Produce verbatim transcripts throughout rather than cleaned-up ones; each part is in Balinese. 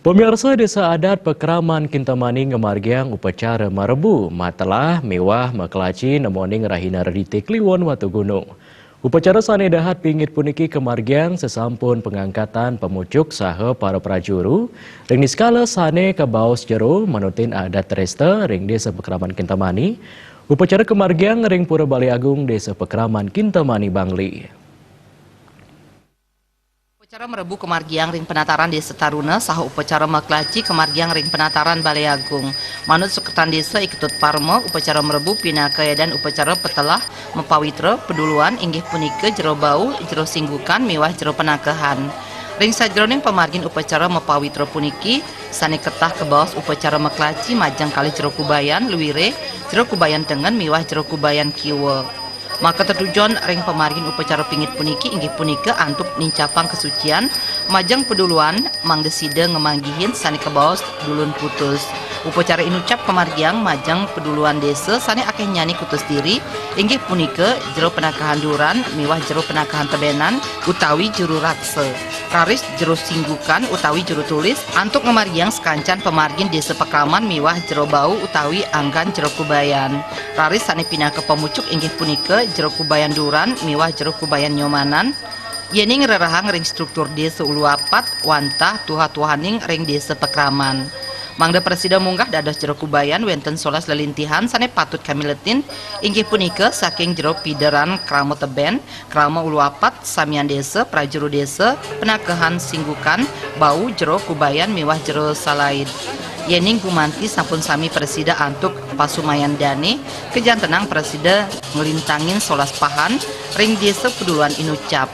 Pamiarsa, Désa Adat Pakraman Kintamani ngamargiang upacara marebu, matelah miwah makelaci nemoning rahina Redité Kliwon Watugunung. Upacara sané dahat pingit puniki kamargiang sasampun pangangkatan pamucuk saha para prajuru ring niskala sané kabaos jero manutin adat résta ring Désa Pakraman Kintamani. Upacara kamargiang ring Pura Balé Agung Désa Pakraman Kintamani, Bangli. Upacara marebu kamargiang ring penataran Désa Taruna saha upacara makelaci kamargiang ring penataran Balé Agung. Manut sukertan désa I Ketut Parma, upacara marebu pinaka édan upacara petelah, mapawitra, paduluan, inggih punika jero bau, jero singgukan miwah jero penakehan. Ring sajeroning pamargin upacara mapawitra puniki, sané ketah kabaos upacara makelaci majeng kalih jero kubayan, luiré, jero kubayan tengen miwah jero kubayan kiwa. Maka tetujon ring pamargin upacara pingit puniki inggih punika antuk nincapang kasucian majeng paduluan, mangda sida ngamanggihin sané kabaos dulun putus. Upacara inucap kamargiang majeng paduluan désa sané akéhnyané kutus diri, inggih punika jero penakahan duran miwah jero penakahan tebenan utawi juru raksa. Raris jero singgukan utawi jero tulis antuk ngamargiang sakancan pamargin Désa Pakraman miwah jero bau utawi anggan jero kubayan. Raris sané pinaka pamucuk inggih punika jero kubayan duran miwah jero kubayan nyomanan, yéning rerahang ring struktur Désa Uluapat wantah tuha-tuhaning ring Désa Pakraman. Mangda prasida munggah dados jero kubayan wénten solas lelintihan sané patut kamiletin, inggih punika saking jero pideran krama tebén, krama uluapat, samian désa, prajuru désa, penakehan singgukan, bau, jero kubayan miwah jero salaid. Yéning gumanti sampun sami prasida antuk pasumayan dané, kajantenang prasida nglintangin solas pahan ring désa paduluan inucap.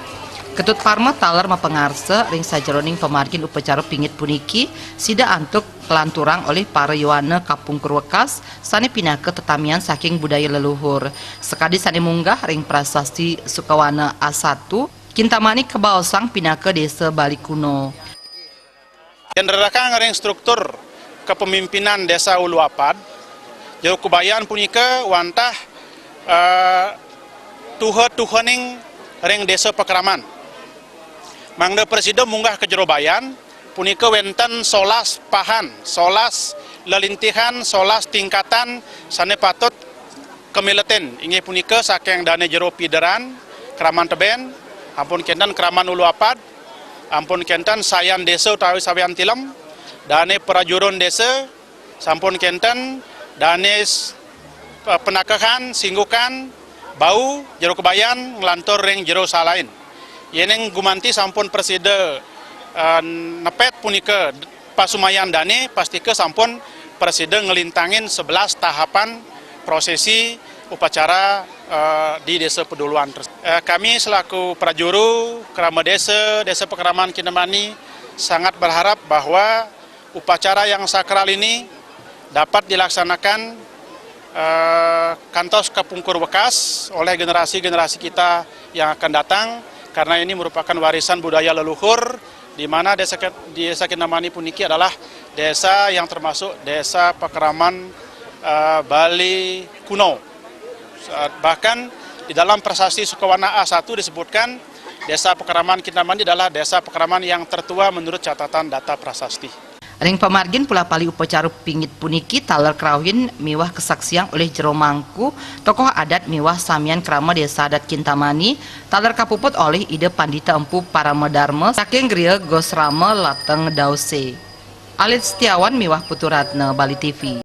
Ketut Parma taler mapangarsa ring sajeroning pamargin upacara pingit puniki, sida antuk kalanturang olih para yowana kapungkur wekas sané pinaka tetamian saking budaya leluhur. Sakadi sané munggah ring prasasti Sukawana A satu, Kintamani kabaosang pinaka Désa Bali Kuno. Yén rerehang ring struktur kepemimpinan Désa Uluapat, jero kubayan punika wantah, eh, tuha-tuhaning ring Désa Pakraman. Mangda prasida munggah ka jero bayan, punika wénten solas pahan, solas lelintihan, solas tingkatan sané patut kamiletin, inggih punika saking dané jero pideran, kraman tebén, ampun kénten kraman uluapat, ampun kénten sayan désa utawi sayan tilem, dané prajurun désa, sampun kénten dané s-, pe-, penakehan, singgukan, bau, jero kubayan, nglantur ring jero salain. Yéning gumanti sampun prasida, eh, nepet punika pasumayan dané, pastika sampun prasida nglintangin sebelas tahapan prosesi upacara, eh, di Désa Paduluan. Eh, kami selaku prajuru, krama désa, Désa Pakraman Kintamani sangat berharap bahwa upacara yang sakral ini dapat dilaksanakan, eh, kantos kapungkur wekas oleh generasi-generasi kita yang akan datang, karena ini merupakan warisan budaya leluhur, di mana Désa Ke-, Désa Kintamani puniki adalah désa yang termasuk Désa Pakraman, eh, Bali Kuno. Eh, bahkan di dalam prasasti Sukawana A satu disebutkan Désa Pakraman Kintamani adalah désa pakraman yang tertua menurut catatan data prasasti. Ring pamargin pulapali upacara pingit puniki taler krauhin miwah kasaksiang olih jero mangku, tokoh adat miwah samian krama Désa Adat Kintamani, taler kapuput olih Ida Pandita Empu Paramadarma saking Griya Gosrama Lateng Dause. Alit Setiawan miwah Putu Ratna, Bali T V.